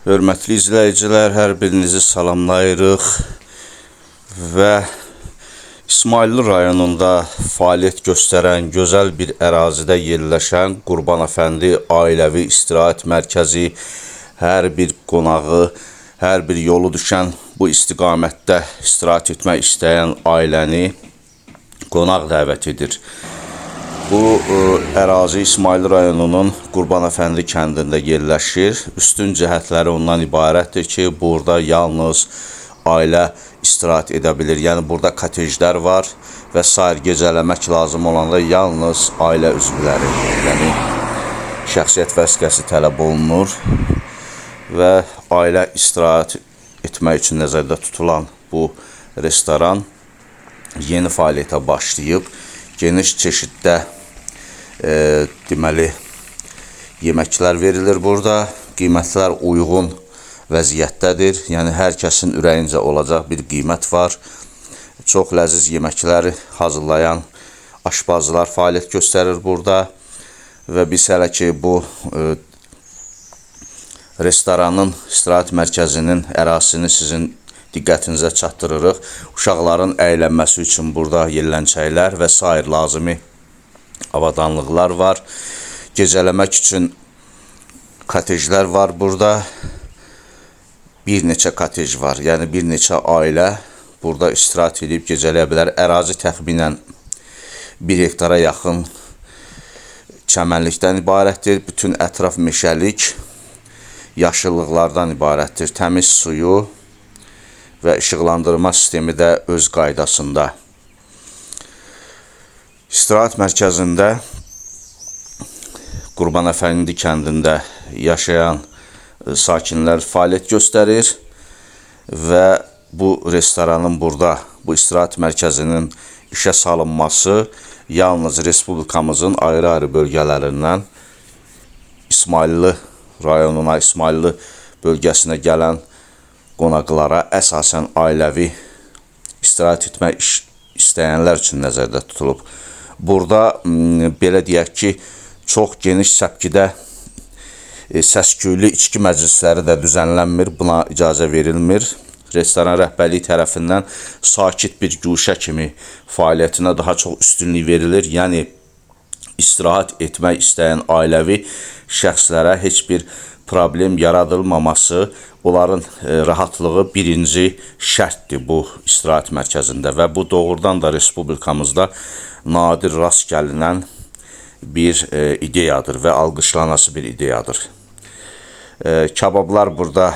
Hörmətli izləyicilər, hər birinizi salamlayırıq və İsmayıllı rayonunda fəaliyyət göstərən gözəl bir ərazidə yerləşən Qurbanəfəndi Ailəvi İstirahət Mərkəzi hər bir qonağı, hər bir yolu düşən bu istiqamətdə istirahət etmək istəyən ailəni qonaq dəvət edir. Bu ərazi İsmayıllı rayonunun Qurbanəfəndi kəndində yerləşir. Üstün cəhətləri ondan ibarətdir ki, burada yalnız ailə istirahət edə bilir. Yəni burada kotejlər var və sair gecələmək lazım olanda yalnız ailə üzvləri, yəni şəxsiyyət vəsiqəsi tələb olunur və ailə istirahət etmək üçün nəzərdə tutulan bu restoran yeni fəaliyyətə başlayıb. Geniş çeşiddə deməli yeməklər verilir burada. Qiymətlər uyğun vəziyyətdədir. Yəni hər kəsin ürəyincə olacaq bir qiymət var. Çox ləziz yeməkləri hazırlayan aşpazlar fəaliyyət göstərir burada və biz hələ ki bu restoranın, istirahət mərkəzinin ərazisini sizin diqqətinizə çatdırırıq. Uşaqların əylənməsi üçün burada yelləncəklər və sair lazımi avadanlıqlar var. Gecələmək üçün kotejlər var burada. Bir neçə kotej var. Yəni bir neçə ailə burada istirahət edib gecələyə bilər. Ərazi təxminən 1 hektara yaxın çəmənlikdən ibarətdir. Bütün ətraf meşəlik, yaşıllıqlardan ibarətdir. Təmiz suyu və işıqlandırma sistemi də öz qaydasında. İstirahət mərkəzində Qurbanəfəndi kəndində yaşayan sakinlər fəaliyyət göstərir və bu restoranın burada, bu istirahət mərkəzinin işə salınması yalnız respublikamızın ayrı-ayrı bölgələrindən İsmayıllı rayonuna, İsmayıllı bölgəsinə gələn qonaqlara əsasən ailəvi istirahət etmək istəyənlər üçün nəzərdə tutulub. Burada belə deyək ki, çox geniş səpkidə səs-küylü içki məclisləri də düzənlənmir, buna icazə verilmir. Restoran rəhbərliyi tərəfindən sakit bir guşə kimi fəaliyyətinə daha çox üstünlük verilir. Yəni istirahət etmək istəyən ailəvi şəxslərə heç bir problem yaradılmaması, onların rahatlığı birinci şərtdir bu istirahət mərkəzində və bu doğrudan da respublikamızda nadir rast gəlinən bir ideyadır və alqışlanası bir ideyadır. Kabablar burada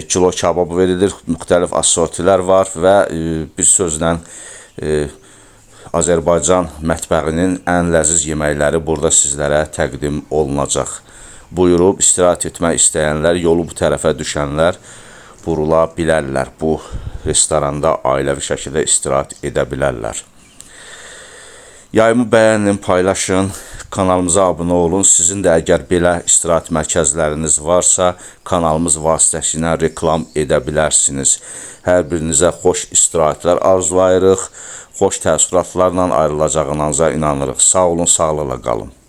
kilo kababı verilir, müxtəlif assortilər var və bir sözlə Azərbaycan mətbəxinin ən ləziz yeməkləri burada sizlərə təqdim olunacaq. Buyurub istirahət etmək istəyənlər, yolu bu tərəfə düşənlər burula bilərlər. Bu restoranda ailəvi şəkildə istirahət edə bilərlər. Yayımı bəyənin, paylaşın, kanalımıza abunə olun. Sizin də əgər belə istirahət mərkəzləriniz varsa, kanalımız vasitəsilə reklam edə bilərsiniz. Hər birinizə xoş istirahətlər arzulayırıq. Xoş təəssüratlarla ayrılacağınıza inanırıq. Sağ olun, sağlıqla qalın.